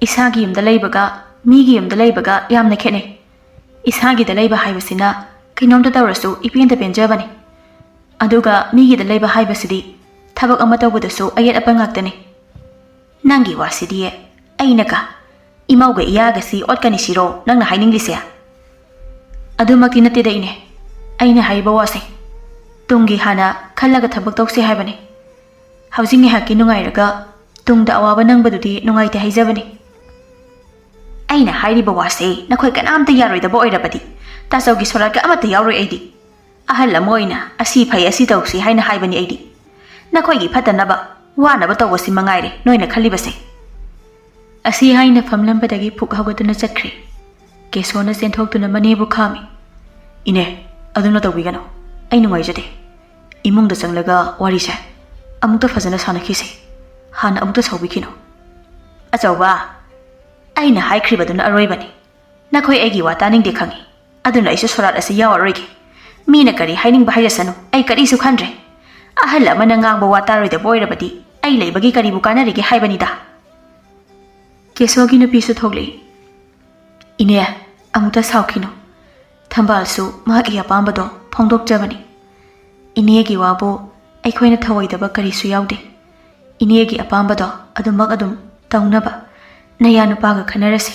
ꯏꯁꯥꯒꯤ ꯌꯨꯝꯗ ꯂꯩꯕꯒ ꯃꯤꯒꯤ ꯌꯨꯝꯗ ꯂꯩꯕꯒ ꯌꯥꯝꯅ ꯈꯦꯠꯅꯩ꯫ ꯏꯁꯥꯒꯤꯗ ꯂꯩꯕ ꯍꯥꯏꯕꯁꯤꯅ ꯀꯩꯅꯣꯝꯇ ꯇꯧꯔꯁꯨ ꯏꯄꯦꯟꯗ ꯄꯦꯟꯖꯕꯅꯤ꯫ ꯑꯗꯨꯒ ꯃꯤꯒꯤꯗ ꯂꯩꯕ ꯍꯥꯏꯕꯁꯤꯗꯤ ꯊꯕꯛ ꯑꯃ ꯇꯧꯕꯗꯁꯨ ꯑꯌꯦꯠ ꯑꯄꯟ ꯉꯥꯛꯇꯅꯤ꯫ ꯅꯪꯒꯤ ꯋꯥꯁꯤꯗꯤ ꯑꯩꯅꯒ ꯏꯃꯧꯒ ꯏꯌꯥꯒꯁꯤ ꯑꯣꯠꯀꯅꯤ ꯁꯤꯔꯣ ꯅꯪꯅ ꯍꯥꯏꯅꯤꯡꯂꯤꯁꯦ? ꯑꯗꯨꯃꯛꯇꯤ ꯅꯠꯇꯦꯗ ꯏꯅꯦ꯫ ꯑꯩꯅ ꯍꯥꯏꯔꯤꯕ ꯋꯥꯁꯦ ꯇꯨꯡꯒꯤ ꯍꯥꯟꯅ ꯈꯜꯂꯒ ꯊꯕꯛ ꯇꯧꯁꯦ ꯍꯥꯏꯕꯅꯤ꯫ ꯍꯧꯖꯤꯛ ꯉꯥꯏꯍꯥꯛꯀꯤ ꯅꯨꯡꯉꯥꯏꯔꯒ ꯇꯨꯡꯗ ꯑꯋꯥꯕ ꯅꯪꯕꯗꯨꯗꯤ ꯅꯨꯡꯉꯥꯏꯇꯦ ꯍꯥꯏꯖꯕꯅꯤ꯫ ꯑꯩꯅ ꯍꯥꯏꯔꯤꯕ ꯋꯥꯁꯦ ꯅꯈꯣꯏ ꯀꯅꯥꯝꯇ ꯌꯥꯔꯣꯏꯗꯕ ꯑꯣꯏꯔꯕꯗꯤ ꯇꯥꯆꯧꯒꯤ ꯁꯣꯔꯥꯠꯀ ꯑꯃꯠꯇ ꯌꯥꯎꯔꯣꯏ ꯑꯩꯗꯤ꯫ ꯑꯍꯜ ꯑꯃ ꯑꯣꯏꯅ ꯑꯁꯤ ꯐꯩ ꯑꯁꯤ ꯇꯧꯁꯤ ꯍꯥꯏꯅ ꯍꯥꯏꯕꯅꯤ ꯑꯩꯗꯤ꯫ ꯅꯈꯣꯏꯒꯤ ꯐꯠꯇꯅꯕ ꯋꯥꯅꯕ ꯇꯧꯕꯁꯤ ꯃꯉꯥꯏꯔꯦ ꯅꯣꯏꯅ ꯈꯜꯂꯤꯕꯁꯦ꯫ ꯑꯁꯤ ꯍꯥꯏꯅ ꯐꯝꯂꯝꯕꯗꯒꯤ ꯐꯨꯛ ꯍꯧꯒꯠꯇꯨꯅ ꯆꯠꯈ꯭ꯔꯦ꯫ ꯀꯦꯁꯣꯅ ꯆꯦꯟꯊꯣꯛꯇꯨꯅ ꯃꯅꯦꯕꯨ ꯈꯥꯝꯃꯤ꯫ ꯏꯅꯦ, ꯑꯗꯨꯝꯅ ꯇꯧꯕꯤꯒꯅꯨ꯫ ꯑꯩ ꯅꯨꯡꯉꯥꯏꯖꯗꯦ꯫ ꯏꯃꯨꯡꯗ ꯆꯪꯂꯒ ꯋꯥꯔꯤꯁꯦ ꯑꯃꯨꯛꯇ ꯐꯖꯅ ꯁꯥꯟꯅꯈꯤꯁꯦ꯫ ꯍꯥꯟꯅ ꯑꯃꯨꯛꯇ ꯁꯥꯎꯕꯤꯈꯤꯅꯨ꯫ ꯑꯆꯧꯕ, ꯑꯩꯅ ꯍꯥꯏꯈ꯭ꯔꯤꯕꯗꯨꯅ ꯑꯔꯣꯏꯕꯅꯤ꯫ ꯅꯈꯣꯏ ꯑꯩꯒꯤ ꯋꯥ ꯇꯥꯅꯤꯡꯗꯦ ꯈꯪꯉꯤ꯫ ꯑꯗꯨꯅ ꯑꯩꯁꯨ ꯁꯣꯔꯥꯠ ꯑꯁꯤ ꯌꯥꯎꯔꯔꯣꯏꯒꯦ꯫ ꯃꯤꯅ ꯀꯔꯤ ꯍꯥꯏꯅꯤꯡꯕ ꯍꯥꯏꯖꯁꯅꯨ, ꯑꯩ ꯀꯔꯤꯁꯨ ꯈꯟꯗ꯭ꯔꯦ꯫ ꯑꯍꯜ ꯑꯃꯅ ꯉꯥꯡꯕ ꯋꯥ ꯇꯥꯔꯣꯏꯗꯕ ꯑꯣꯏꯔꯕꯗꯤ ꯑꯩ ꯂꯩꯕꯒꯤ ꯀꯔꯤꯕꯨ ꯀꯥꯟꯅꯔꯤꯒꯦ ꯍꯥꯏꯕꯅꯤꯗ꯫ ꯀꯦꯁꯣꯒꯤ ꯅꯨꯄꯤꯁꯨ ꯊꯣꯛꯂꯛꯏ꯫ ꯏꯅꯦ, ꯑꯃꯨꯛꯇ ꯁꯥꯎꯈꯤꯅꯨ꯫ ꯊꯝꯕꯥꯜꯁꯨ ꯃꯍꯥꯛꯀꯤ ꯑꯄꯥꯝꯕꯗꯣ ꯐꯣꯡꯗꯣꯛꯆꯕꯅꯤ꯫ ꯏꯅꯦꯒꯤ ꯋꯥꯕꯨ ꯑꯩꯈꯣꯏꯅ ꯊꯧꯑꯣꯏꯗꯕ ꯀꯔꯤꯁꯨ ꯌꯥꯎꯗꯦ꯫ ꯏꯅꯦꯒꯤ ꯑꯄꯥꯝꯕꯗꯣ ꯑꯗꯨꯃꯛ ꯑꯗꯨꯝ ꯇꯧꯅꯕ ꯅꯌꯥ ꯅꯨꯄꯥꯒ ꯈꯟꯅꯔꯁꯤ꯫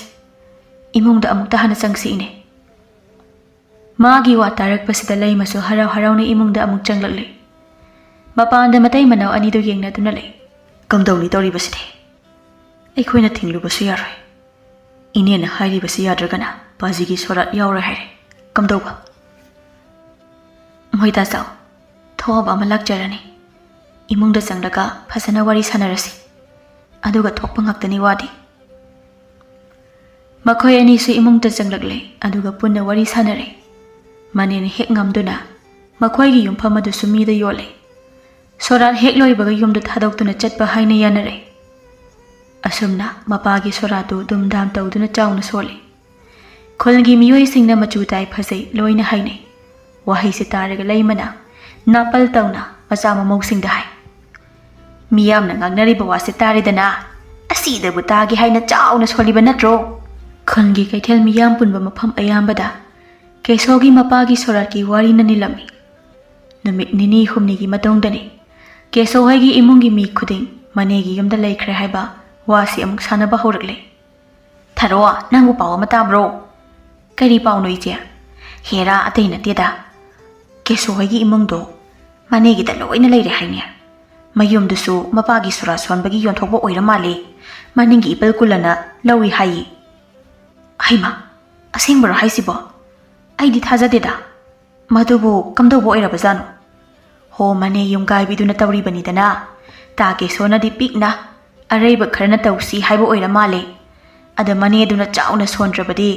ꯏꯃꯨꯡꯗ ꯑꯃꯨꯛꯇ ꯍꯥꯟꯅ ꯆꯪꯁꯤ ꯏꯅꯦ꯫ ꯃꯥꯒꯤ ꯋꯥ ꯇꯥꯔꯛꯄꯁꯤꯗ ꯂꯩꯃꯁꯨ ꯍꯔꯥꯎ ꯍꯔꯥꯎꯅ ꯏꯃꯨꯡꯗ ꯑꯃꯨꯛ ꯆꯪꯂꯛꯂꯦ꯫ ꯃꯄꯥꯟꯗ ꯃꯇꯩ ꯃꯅꯥꯎ ꯑꯅꯤꯗꯨ ꯌꯦꯡꯅꯗꯨꯅ ꯂꯩ꯫ ꯀꯝꯗꯧꯅꯤ ꯇꯧꯔꯤꯕꯁꯤꯗꯤ? ꯑꯩꯈꯣꯏꯅ ꯊꯤꯡꯂꯨꯕꯁꯨ ꯌꯥꯔꯣꯏ꯫ ꯏꯅꯦꯅ ꯍꯥꯏꯔꯤꯕꯁꯤ ꯌꯥꯗ꯭ꯔꯒꯅ ꯕꯥꯖꯤꯒꯤ ꯁꯣꯔꯥꯠ ꯌꯥꯎꯔꯣꯏ ꯍꯥꯏꯔꯦ꯫ ꯀꯝꯗꯧꯕ? ꯃꯣꯏ ꯇꯥꯆꯧ, ꯊꯣꯛꯑꯕ ꯑꯃ ꯂꯥꯛꯆꯔꯅꯤ꯫ ꯏꯃꯨꯡꯗ ꯆꯪꯂꯒ ꯐꯖꯅ ꯋꯥꯔꯤ ꯁꯥꯟꯅꯔꯁꯤ꯫ ꯑꯗꯨꯒ ꯊꯣꯛꯄ ꯉꯥꯛꯇꯅꯤ ꯋꯥꯗꯤ꯫ ꯃꯈꯣꯏ ꯑꯅꯤꯁꯨ ꯏꯃꯨꯡꯗ ꯆꯪꯂꯛꯂꯦ, ꯑꯗꯨꯒ ꯄꯨꯟꯅ ꯋꯥꯔꯤ ꯁꯥꯟꯅꯔꯦ꯫ ꯃꯅꯦꯅ ꯍꯦꯛ ꯉꯝꯗꯨꯅ ꯃꯈꯣꯏꯒꯤ ꯌꯨꯝꯐꯝ ꯑꯗꯨꯁꯨ ꯃꯤꯗ ꯌꯣꯜꯂꯦ꯫ ꯁꯣꯔꯥꯠ ꯍꯦꯛ ꯂꯣꯏꯕꯒ ꯌꯨꯝꯗ ꯊꯥꯗꯣꯛꯇꯨꯅ ꯆꯠꯄ ꯍꯥꯏꯅ ꯌꯥꯅꯔꯦ꯫ ꯑꯁꯨꯝꯅ ꯃꯄꯥꯒꯤ ꯁꯣꯔꯥꯠꯇꯨ ꯗꯨꯝꯗꯥꯝ ꯇꯧꯗꯨꯅ ꯆꯥꯎꯅ ꯁꯣꯜꯂꯤ꯫ ꯈꯨꯜꯒꯤ ꯃꯤꯑꯣꯏꯁꯤꯡꯅ ꯃꯆꯨ ꯇꯥꯏ ꯐꯖꯩ ꯂꯣꯏꯅ ꯍꯥꯏꯅꯩ꯫ ꯋꯥꯍꯩꯁꯦ ꯇꯥꯔꯒ ꯂꯩꯃꯅ ꯅꯥꯄꯜ ꯇꯧꯅ ꯃꯆꯥ ꯃꯃꯧꯁꯤꯡꯗ ꯍꯥꯏ, "ꯃꯤꯌꯥꯝꯅ ꯉꯥꯡꯅꯔꯤꯕ ꯋꯥꯁꯦ ꯇꯥꯔꯦꯗꯅ, ꯑꯁꯤꯗꯕꯨ ꯇꯥꯒꯦ ꯍꯥꯏꯅ ꯆꯥꯎꯅ ꯁꯣꯜꯂꯤꯕ ꯅꯠꯇ꯭ꯔꯣ?" ꯈꯨꯜꯒꯤ ꯀꯩꯊꯦꯜ ꯃꯤꯌꯥꯝ ꯄꯨꯟꯕ ꯃꯐꯝ ꯑꯌꯥꯝꯕꯗ ꯀꯦꯁꯣꯒꯤ ꯃꯄꯥꯒꯤ ꯁꯣꯔꯥꯠꯀꯤ ꯋꯥꯔꯤꯅ ꯅꯤꯜꯂꯝꯃꯤ꯫ ꯅꯨꯃꯤꯠ ꯅꯤꯅꯤ ꯍꯨꯝꯅꯤꯒꯤ ꯃꯇꯨꯡꯗꯅꯤ ꯀꯦꯁꯣ ꯍꯣꯏꯒꯤ ꯏꯃꯨꯡꯒꯤ ꯃꯤ ꯈꯨꯗꯤꯡ ꯃꯅꯦꯒꯤ ꯌꯨꯝꯗ ꯂꯩꯈ꯭ꯔꯦ ꯍꯥꯏꯕ ꯋꯥꯁꯤ ꯑꯃꯨꯛ ꯁꯥꯟꯅꯕ ꯍꯧꯔꯛꯂꯦ꯫ "ꯊꯔꯣ, ꯅꯪꯕꯨ ꯄꯥꯎ ꯑꯃ ꯇꯥꯕ꯭ꯔꯣ?" "ꯀꯔꯤ ꯄꯥꯎꯅꯣ, ꯏꯆꯦ?" "ꯍꯦꯔꯥ, ꯑꯇꯩ ꯅꯠꯇꯦꯗ, ꯀꯦꯁꯣ ꯍꯣꯏꯒꯤ ꯏꯃꯨꯡꯗꯣ ꯃꯅꯦꯒꯤꯗ ꯂꯣꯏꯅ ꯂꯩꯔꯦ ꯍꯥꯏꯅꯦ꯫ ꯃꯌꯨꯝꯗꯨꯁꯨ ꯃꯄꯥꯒꯤ ꯁꯣꯔꯥꯠ ꯁꯣꯟꯕꯒꯤ ꯌꯣꯟꯊꯣꯛꯄ ꯑꯣꯏꯔ ꯃꯥꯜꯂꯦ꯫ ꯃꯅꯤꯡꯒꯤ ꯏꯄꯜ ꯀꯨꯂꯅ ꯂꯧꯏ ꯍꯥꯏꯌꯦ꯫" "ꯍꯩꯃꯥ, ꯑꯁꯦꯡꯕꯔꯣ ꯍꯥꯏꯁꯤꯕꯣ? ꯑꯩꯗꯤ ꯊꯥꯖꯗꯦꯗ꯫ ꯃꯗꯨꯕꯨ ꯀꯝꯗꯧꯕ ꯑꯣꯏꯔꯕꯖꯥꯠꯅꯣ? ꯍꯣ, ꯃꯅꯦ ꯌꯨꯝꯀꯥꯏꯕꯤꯗꯨꯅ ꯇꯧꯔꯤꯕꯅꯤꯗꯅ꯫ ꯇꯥ ꯀꯦꯁꯣꯅꯗꯤ ꯄꯤꯛꯅ ꯑꯔꯩꯕ ꯈꯔꯅ ꯇꯧꯁꯤ ꯍꯥꯏꯕ ꯑꯣꯏꯔ ꯃꯥꯜꯂꯦ꯫ ꯑꯗ ꯃꯅꯦꯗꯨꯅ ꯆꯥꯎꯅ ꯁꯣꯟꯗ꯭ꯔꯕꯗꯤ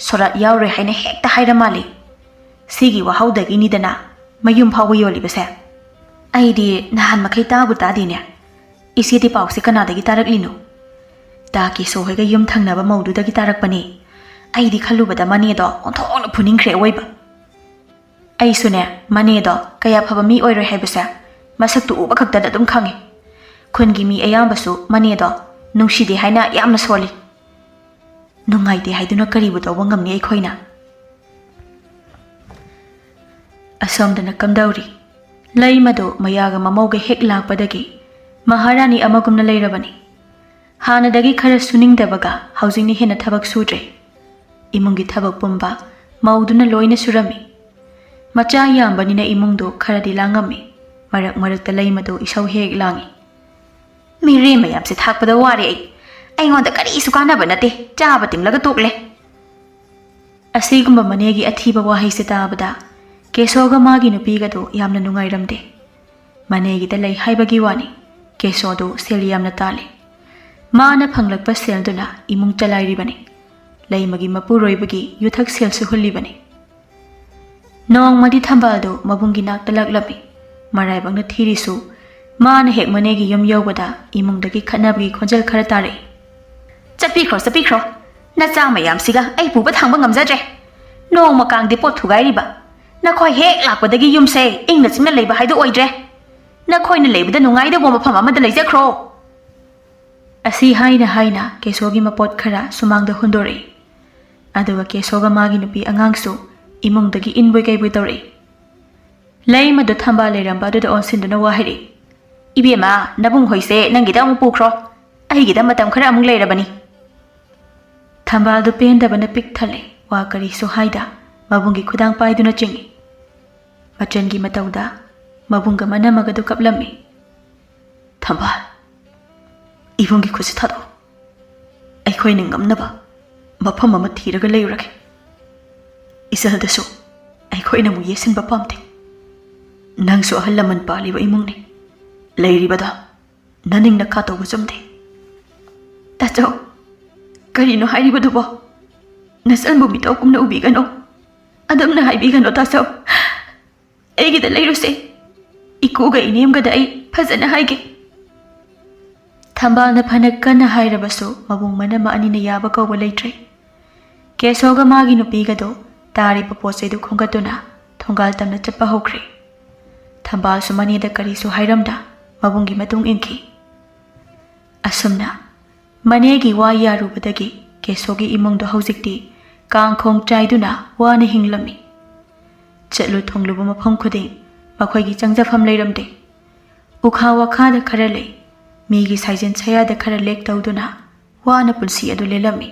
ꯁꯣꯔꯥꯠ ꯌꯥꯎꯔꯣꯏ ꯍꯥꯏꯅ ꯍꯦꯛꯇ ꯍꯥꯏꯔ ꯃꯥꯜꯂꯦ꯫ ꯁꯤꯒꯤ ꯋꯥꯍꯧꯗꯒꯤꯅꯤꯗꯅ ꯃꯌꯨꯝ ꯐꯥꯎꯕ ꯌꯣꯜꯂꯤꯕꯁꯦ꯫ ꯑꯩꯗꯤ ꯅꯍꯥꯟ ꯃꯈꯩ ꯇꯥꯕꯨ ꯇꯥꯗꯦꯅꯦ꯫ ꯏꯆꯦꯗꯤ ꯄꯥꯎꯁꯦ ꯀꯅꯥꯗꯒꯤ ꯇꯥꯔꯛꯂꯤꯅꯣ?" "ꯇꯥ ꯀꯦꯁꯣ ꯍꯣꯏꯒ ꯌꯨꯝ ꯊꯪꯅꯕ ꯃꯧꯗꯨꯗꯒꯤ ꯇꯥꯔꯛꯄꯅꯦ꯫ ꯑꯩꯗꯤ ꯈꯜꯂꯨꯕꯗ ꯃꯅꯦꯗꯣ ꯑꯣꯟꯊꯣꯛꯅ ꯐꯨꯅꯤꯡꯈ꯭ꯔꯦ ꯑꯋꯣꯏꯕ꯫" "ꯑꯩꯁꯨꯅꯦ, ꯃꯅꯦꯗꯣ ꯀꯌꯥ ꯐꯕ ꯃꯤ ꯑꯣꯏꯔꯣꯏ ꯍꯥꯏꯕꯁꯦ ꯃꯁꯛꯇꯨ ꯎꯕ ꯈꯛꯇꯗ ꯑꯗꯨꯝ ꯈꯪꯉꯤ꯫ ꯈꯨꯟꯒꯤ ꯃꯤ ꯑꯌꯥꯝꯕꯁꯨ ꯃꯅꯦꯗꯣ ꯅꯨꯡꯁꯤꯗꯦ ꯍꯥꯏꯅ ꯌꯥꯝꯅ ꯁꯣꯜꯂꯤ꯫ ꯅꯨꯡꯉꯥꯏꯇꯦ ꯍꯥꯏꯗꯨꯅ ꯀꯔꯤꯕꯨ ꯇꯧꯕ ꯉꯝꯅꯤ ꯑꯩꯈꯣꯏꯅ?" ꯑꯁꯣꯝꯗꯅ ꯀꯝꯗꯧꯔꯤ? ꯂꯩꯃꯗꯨ ꯃꯌꯥꯒ ꯃꯃꯧꯒ ꯍꯦꯛ ꯂꯥꯛꯄꯗꯒꯤ ꯃꯍꯥꯔꯥꯅꯤ ꯑꯃꯒꯨꯝꯅ ꯂꯩꯔꯕꯅꯤ꯫ ꯍꯥꯟꯅꯗꯒꯤ ꯈꯔ ꯁꯨꯅꯤꯡꯗꯕꯒ ꯍꯧꯖꯤꯛꯅ ꯍꯦꯟꯅ ꯊꯕꯛ ꯁꯨꯗ꯭ꯔꯦ꯫ ꯏꯃꯨꯡꯒꯤ ꯊꯕꯛ ꯄꯨꯝꯕ ꯃꯧꯗꯨꯅ ꯂꯣꯏꯅ ꯁꯨꯔꯝꯃꯤ꯫ ꯃꯆꯥ ꯌꯥꯝꯕꯅꯤꯅ ꯏꯃꯨꯡꯗꯨ ꯈꯔꯗꯤ ꯂꯥꯡꯉꯝꯃꯤ꯫ ꯃꯔꯛ ꯃꯔꯛꯇ ꯂꯩꯃꯗꯨ ꯏꯁꯧ ꯍꯦꯛ ꯂꯥꯡꯏ꯫ "ꯃꯤꯔꯦꯝ ꯃꯌꯥꯝꯁꯦ ꯊꯥꯛꯄꯗ ꯋꯥꯔꯦ ꯑꯩ꯫ ꯑꯩꯉꯣꯟꯗ ꯀꯔꯤꯁꯨ ꯀꯥꯟꯅꯕ ꯅꯠꯇꯦ, ꯆꯥꯕ ꯇꯤꯡꯂꯒ ꯇꯣꯛꯂꯦ꯫" ꯑꯁꯤꯒꯨꯝꯕ ꯃꯅꯦꯒꯤ ꯑꯊꯤꯕ ꯋꯥꯍꯩꯁꯦ ꯇꯥꯕꯗ ꯀꯦꯁꯣꯒ ꯃꯥꯒꯤ ꯅꯨꯄꯤꯒꯗꯣ ꯌꯥꯝꯅ ꯅꯨꯡꯉꯥꯏꯔꯝꯗꯦ꯫ ꯃꯅꯦꯒꯤꯗ ꯂꯩ ꯍꯥꯏꯕꯒꯤ ꯋꯥꯅꯤ, ꯀꯦꯁꯣꯗꯣ ꯁꯦꯜ ꯌꯥꯝꯅ ꯇꯥꯜꯂꯤ꯫ ꯃꯥꯅ ꯐꯪꯂꯛꯄ ꯁꯦꯜꯗꯨꯅ ꯏꯃꯨꯡ ꯆꯂꯥꯏꯔꯤꯕꯅꯤ꯫ ꯂꯩꯃꯒꯤ ꯃꯄꯨꯔꯣꯏꯕꯒꯤ ꯌꯨꯊꯛ ꯁꯦꯜꯁꯨ ꯍꯨꯜꯂꯤꯕꯅꯤ꯫ ꯅꯣꯡꯃꯗꯤ ꯊꯝꯕꯥꯜꯗꯨ ꯃꯕꯨꯡꯒꯤ ꯅꯥꯛꯇ ꯂꯥꯛꯂꯝꯃꯤ꯫ ꯃꯔꯥꯏꯕꯛꯅ ꯊꯤꯔꯤꯁꯨ, ꯃꯥꯅ ꯍꯦꯛ ꯃꯅꯦꯒꯤ ꯌꯨꯝ ꯌꯧꯕꯗ ꯏꯃꯨꯡꯗꯒꯤ ꯈꯠꯅꯕꯒꯤ ꯈꯣꯟꯖꯦꯜ ꯈꯔ ꯇꯥꯔꯛꯏ꯫ "ꯆꯠꯄꯤꯈ꯭ꯔꯣ, ꯆꯠꯄꯤꯈ꯭ꯔꯣ꯫ ꯅꯆꯥ ꯃꯌꯥꯝꯁꯤꯒ ꯑꯩ ꯄꯨꯕ ꯊꯥꯡꯕ ꯉꯝꯖꯗ꯭ꯔꯦ꯫ ꯅꯣꯡꯃ ꯀꯥꯡꯗꯦ ꯄꯣꯠ ꯊꯨꯒꯥꯏꯔꯤꯕ꯫ ꯅꯈꯣꯏ ꯍꯦꯛ ꯂꯥꯛꯄꯗꯒꯤ ꯌꯨꯝꯁꯦ ꯏꯪꯅ ꯆꯤꯛꯅ ꯂꯩꯕ ꯍꯥꯏꯗꯨ ꯑꯣꯏꯗ꯭ꯔꯦ꯫ ꯅꯈꯣꯏꯅ ꯂꯩꯕꯗ ꯅꯨꯡꯉꯥꯏꯗꯧꯕ ꯃꯐꯝ ꯑꯃꯗ ꯂꯩꯖꯈ꯭ꯔꯣ"꯫ ꯑꯁꯤ ꯍꯥꯏꯅ ꯍꯥꯏꯅ ꯀꯦꯁꯣꯒꯤ ꯃꯄꯣꯠ ꯈꯔ ꯁꯨꯃꯥꯡꯗ ꯍꯨꯟꯗꯣꯔꯛꯏ꯫ ꯑꯗꯨꯒ ꯀꯦꯁꯣꯒ ꯃꯥꯒꯤ ꯅꯨꯄꯤ ꯑꯉꯥꯡꯁꯨ ꯏꯃꯨꯡꯗꯒꯤ ꯏꯟꯕꯣꯏ ꯀꯩꯕꯣꯏ ꯇꯧꯔꯛꯏ꯫ ꯂꯩꯃꯗꯨ ꯊꯝꯕꯥꯜ ꯂꯩꯔꯝꯕ ꯑꯗꯨꯗ ꯑꯣꯟꯁꯤꯟꯗꯨꯅ ꯋꯥ ꯍꯥꯏꯔꯛꯏ꯫ "ꯏꯕꯦꯝꯃ, ꯅꯕꯨꯡ ꯍꯣꯏꯁꯦ ꯅꯪꯒꯤꯗ ꯑꯃꯨꯛ ꯄꯨꯈ꯭ꯔꯣ꯫ ꯑꯩꯒꯤꯗ ꯃꯇꯝ ꯈꯔ ꯑꯃꯨꯛ ꯂꯩꯔꯕꯅꯤ"꯫ ꯊꯝꯕꯥꯜꯗꯨ ꯄꯦꯟꯗꯕꯅ ꯄꯤꯛ ꯊꯜꯂꯦ꯫ ꯋꯥ ꯀꯔꯤꯁꯨ ꯍꯥꯏꯗ ꯃꯕꯨꯡꯒꯤ ꯈꯨꯗꯥꯡ ꯄꯥꯏꯗꯨꯅ ꯆꯤꯡꯏ꯫ ꯃꯆꯟꯒꯤ ꯃꯇꯧꯗ ꯃꯕꯨꯡꯒ ꯃꯅꯝꯃꯒꯗꯨ ꯀꯞꯂꯝꯃꯤ꯫ "ꯊꯝꯕꯥꯜ, ꯏꯕꯨꯡꯒꯤ ꯈꯨꯠꯁꯤ ꯊꯥꯗꯣꯛꯑꯣ꯫ ꯑꯩꯈꯣꯏꯅ ꯉꯝꯅꯕ ꯃꯐꯝ ꯑꯃ ꯊꯤꯔꯒ ꯂꯩꯔꯨꯔꯒꯦ꯫ ꯏꯆꯜꯗꯁꯨ ꯑꯩꯈꯣꯏꯅ ꯑꯃꯨꯛ ꯌꯦꯠꯁꯤꯟꯕ ꯄꯥꯝꯗꯦ꯫ ꯅꯪꯁꯨ ꯑꯍꯜ ꯂꯃꯟ ꯄꯥꯜꯂꯤꯕ ꯏꯃꯨꯡꯅꯤ꯫ ꯂꯩꯔꯤꯕꯗ ꯅꯅꯤꯡ ꯅꯈꯥ ꯇꯧꯕ ꯆꯨꯝꯗꯦ"꯫ "ꯇꯥꯆꯧ, ꯀꯔꯤꯅꯣ ꯍꯥꯏꯔꯤꯕꯗꯨꯕꯣ? ꯅꯆꯟꯕꯨ ꯃꯤꯇꯧ ꯀꯨꯝꯅ ꯎꯕꯤꯒꯅꯨ꯫ ꯑꯗꯨꯝꯅ ꯍꯥꯏꯕꯤꯒꯅꯨ, ꯇꯥꯆꯧ꯫ ꯑꯩꯒꯤꯗ ꯂꯩꯔꯨꯁꯦ꯫ ꯏꯀꯨꯒ ꯏꯅꯦꯝꯒꯗ ꯑꯩ ꯐꯖꯅ ꯍꯥꯏꯒꯦ"꯫ ꯊꯝꯕꯥꯜꯅ ꯐꯅ ꯀꯟꯅ ꯍꯥꯏꯔꯕꯁꯨ ꯃꯕꯨꯡ ꯃꯅꯝꯃ ꯑꯅꯤꯅ ꯌꯥꯕ ꯀꯧꯕ ꯂꯩꯇ꯭ꯔꯦ꯫ ꯀꯦꯁꯣꯒ ꯃꯥꯒꯤ ꯅꯨꯄꯤꯒꯗꯣ ꯇꯥꯔꯤꯕ ꯄꯣꯠ ꯆꯩꯗꯨ ꯈꯣꯝꯒꯠꯇꯨꯅ ꯊꯣꯡꯒꯥꯜ ꯇꯝꯅ ꯆꯠꯄ ꯍꯧꯈ꯭ꯔꯦ꯫ ꯊꯝꯕꯥꯜꯁꯨ ꯃꯅꯦꯗ ꯀꯔꯤꯁꯨ ꯍꯥꯏꯔꯝꯗ ꯃꯕꯨꯡꯒꯤ ꯃꯇꯨꯡ ꯏꯟꯈꯤ꯫ ꯑꯁꯨꯝꯅ ꯃꯅꯦꯒꯤ ꯋꯥ ꯌꯥꯔꯨꯕꯗꯒꯤ ꯀꯦꯁꯣꯒꯤ ꯏꯃꯨꯡꯗꯣ ꯍꯧꯖꯤꯛꯇꯤ ꯀꯥꯡꯈꯣꯡ ꯆꯥꯏꯗꯨꯅ ꯋꯥꯅ ꯍꯤꯡꯂꯝꯃꯤ꯫ ꯆꯠꯂꯨ ꯊꯣꯡꯂꯨꯕ ꯃꯐꯝ ꯈꯨꯗꯤꯡ ꯃꯈꯣꯏꯒꯤ ꯆꯪꯖꯐꯝ ꯂꯩꯔꯝꯗꯦ꯫ ꯎꯈꯥ ꯋꯥꯈꯥꯗ ꯈꯔ ꯂꯩ, ꯃꯤꯒꯤ ꯁꯥꯏꯖꯤꯟ ꯁꯌꯥꯗ ꯈꯔ ꯂꯦꯛ ꯇꯧꯗꯨꯅ ꯋꯥꯅ ꯄꯨꯟꯁꯤ ꯑꯗꯨ ꯂꯦꯜꯂꯝꯃꯤ꯫